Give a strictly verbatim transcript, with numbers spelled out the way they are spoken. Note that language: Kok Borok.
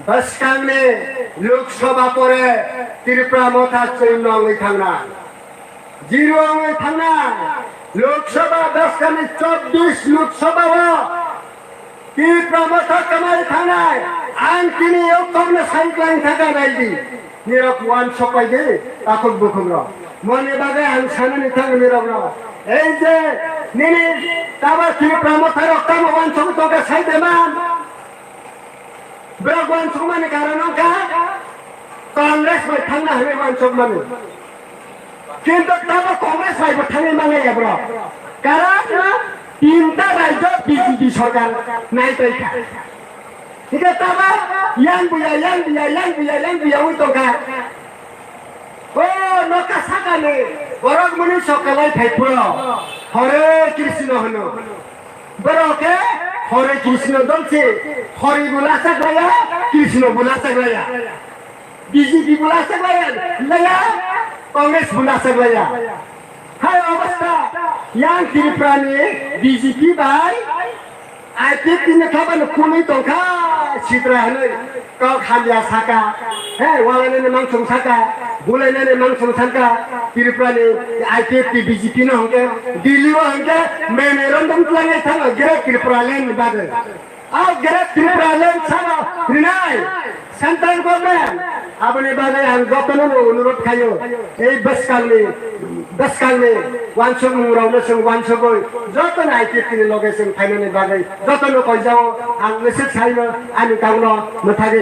Bwskangni Lok Sabha pore Tripura Motha chwng nongwi thangnai. Zero wngwi thangnai. Lok Sabha bwskangni chobbish Lok Sabha o Tripura Motha kwmai thangnai. Ang tini o kokno sai klang thaka nai di. Nirok uansuk pai di, takhuk bukhuk rok. Moni bagwi ang sanani thango nirok no. Ei je nini tabo Tripura Motha rok tamo uansuk tongkha sai de man. Borok uansukmani karon wngkha Congress bai thangna hwnwi uansukmani. Kintu tamo Congress bai bo thangwi manliya borok. Karon tinta rajyo B J P sorkar nai tongkha. Hingke tamo yang buya, yang buya, yang buya, yang buya wi tongkha. O nokha sakani borok muni sokalai phai phuro Hare Krishna hwno. Borok khe Hare Krishna dol se, Hare bo lachak laya, Krishna bo lachak laya. B J P bo lachak laya, laya, Congress bo lachak laya. Hai obostha, yang Tripura ni B J P bai I P F T ni khabano khulwi tongkha sitra hwnwi kok hamya saka, he, walainani mangsong saka, bulainani mangsong saka, Tripura ni I P F T B J P no hwnkhe Delhi o hwnkhe memorandum twlangwi thango Great Tripura Land ni bagwi. O Great Tripura Land sano rinai. Central government, aboni bagwi ang jotono no onurot khaio, ei bwskangni, bwskangni uansukmung rokno chwng uansugwi jotono I P F T ni loge chwng phainani bagwi jotono koijao ang nwswk saino ani kangno mwthagwi.